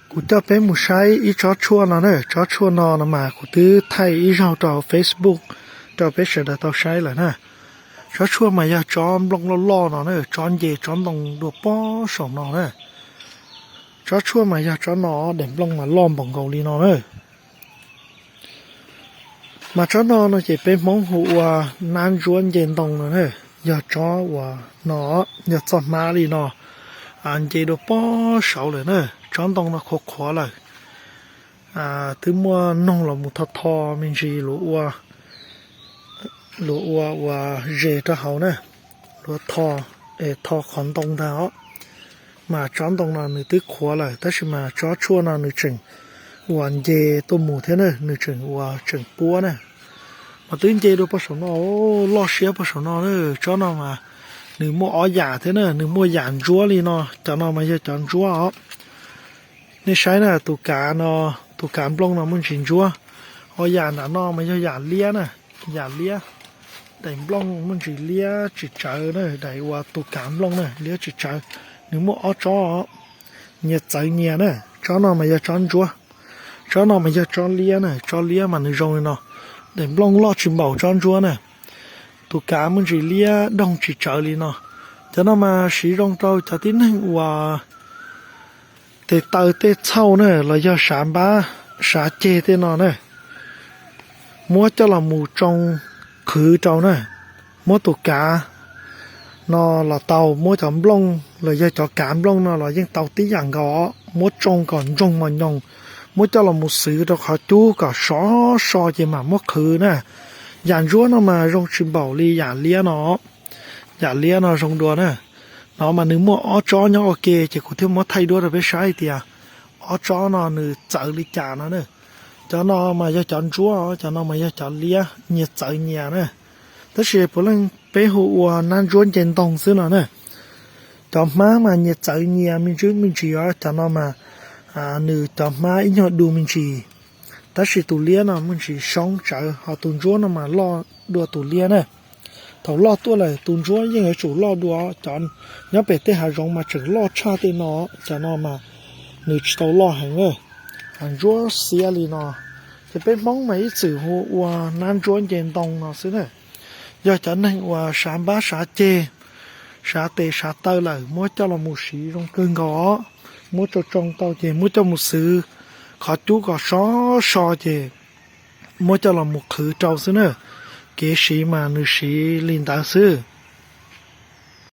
Kuv coj peb mus saib ib tsob tshuaj no na. Tsob tshuaj no no mas kuv twb thaij ib zaug rau Facebook rau peb sawv daws tau saib lawm na. Tsob tshuaj mas yog tsob nplooj loj loj no na, tsob nce tsob ntoo dua pob saum no na. Tsob tshuaj mas yog tsob no, daim nplooj mas loj npaum nkaus li no na. Mas tsob no no ces peb Hmoob hu ua nab ntsuab nce ntoo no na. Yog tsob uas no, yog txoj hmab li no, nce dua pob saud lawm na. Tsob ntoo no qhuav qhuav lawm, twb muaj noog los mus tho tho me ntsis luag ua, luag ua ua zes rau hauv na, luag tho, tho qhov ntoo ntag os. Mas tsob ntoo no nws twb qhuav lawm tab sis mas tsob tshuaj no nws tseem uas nce tuaj mus thiab na, nws tseem uas tseem puab na. Mas twb nce dua pob saum no, loj siab pob saum no na. Tsob no mas nws muaj ob yam thiab na, nws muaj yam ntsuab li no, cov no mas yog cov ntsuab os. Nej saib na, tus kav no, tus kav nplooj no muaj ntsis ntsuab. Ho yam nram no mas yog yam liab na, yam liab. Daim nplooj muaj ntsis liab tsis tsawv na, daim uas tus kav nplooj na liab tsis tsawv. Nws muaj ob tsob, nyias txawv nyias na. Tsob no mas yog tsob ntsuab, tsob no mas yog tsob liab na. Tsob liab mas nws zoo li no, daim nplooj loj tsis npaum tsob ntsuab na. Tus kav muaj ntsis liab doog tsis tsawv li no. Cov no mas siv zoo rau cov tib neeg uas tes taw tej txhauj na los yog sav npab sav ceg tej no na, muab coj los mus tsoo qhwv rau na. Muab tus kav no los tau, muab cov nplooj los yog cov kav nplooj no los yeej tau tib yam nkaus, muab tsoo kom ntsoog mos nyoos, muab coj los mus xwv rau qhov cub kom sov so ces mam muab qhwv na. Yam ntsuab no mas zoo tsis npaum li yam liab no, yam liab no zoo dua na. No mas nws muaj ob tsob nyob ua ke ces kuv thiaj muab thaij duab rau peb saib hais tias ob tsob no nws txawv li cas no na. Cov no mas yog cov ntsuab, cov no mas yog cov liab, nyias txawv nyias na. Tab sis puav leej peb hu ua nab ntsuab nce ntoo xwb no na. Cov hmab mas nyias txawv nyias me ntsis me ntsis os, cov no mas nws cov hmab ib nyuag du me ntsis, tab sis tus liab no muaj ntsis soob tsawv, ho tus ntsuab no mas loj dua tus liab na. Thaum loj tuaj lawm tus ntsuab yeej yuav tsum loj dua, cov nyob pem tej hav zoov mas tseem loj tshaj tej no, cov no mas nws tsis tau loj heev na. Ntsuab xiab li no, ces peb Hmoob mas ib txwm hu ua nab ntsuab nce ntoo no xwb na. Yog cov neeg uas sav npab sav ceg, sav tes sav taw lawm muab coj los mus siv zoo kawg nkaus os. Muab tsoo tsoo tau ces muab coj mus xwv qhov cub kom sov so ces muab coj los mus qhwv rau xwb na. Kev siv mas nws siv li ntawd xwb.